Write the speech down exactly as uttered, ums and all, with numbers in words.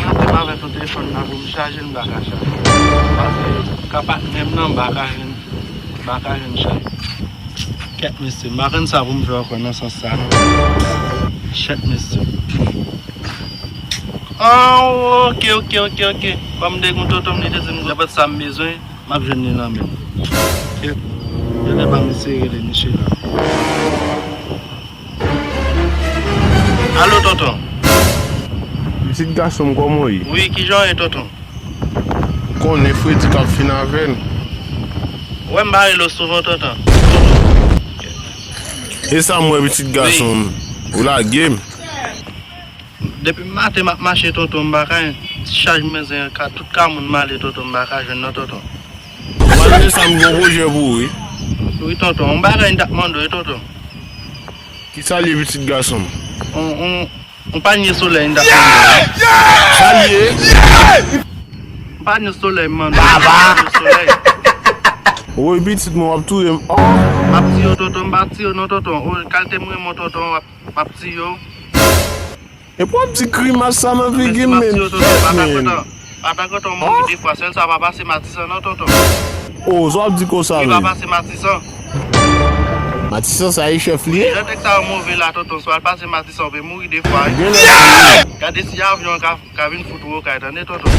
Maten m avèk yon telefòn la pou m chaje, m pa ka chaje. Paske ka patnè m nan, m pa ka jwenn, m pa ka jwenn chaj. Kèt mesye, m pa konn sa pou m fè ankò nan sans sa non. Chèt mesye. Ah, ok, ok, ok, ok. Kòm de gon tonton m, li te di m nenpòt sa m bezwen, m ap jwenn li nan men l. Kèt. Yo te ban m eseye rele misye la. Alo, tonton. Pitit gason m, kòman w ye? Wi, kijan w ye, tonton? Konnen fredi k ap fin avè n. Wè m pa rele w souvan, tonton. E sa m wè, pitit gason m, ou lage m. Depi maten m ap mache, tonton, m pa ka jwenn ti chaj m bezwen an, ka tout ka moun m ale, tonton, m pa ka jwenn non, tonton. Malgre sa, m gen yon pwojè pou ou, wi. Wi, tonton, yon bagay m t ap mande w, wi, tonton. Kisa l ye, pitit gason m? On, on, on panye solèy m t ap mande w, wi. Sa l ye? On panye solèy m mande w, wi, panye solèy. Woy, pitit mwen, w ap touye m. Oh! M ap tiye w, tonton, m pa tiye w non, tonton. O, kalite m renmen w, tonton, w ap, m ap tiye w. Epi w ap di grimas sa nan figi m, men. Papa kontan, papa kontan mouri de fwa, sèl sa pa pase Matisan non, tonton. O, sa w ap di konsa menm? Wi, pa pase Matisan. Matisan sa e chèf li ye? Jan nèg sa yo move la, tonton, si w al pase Matisan, w pe mouri de fwa, wi. Gade si avyon an ka, ka vin fout ou okay, tande, tonton.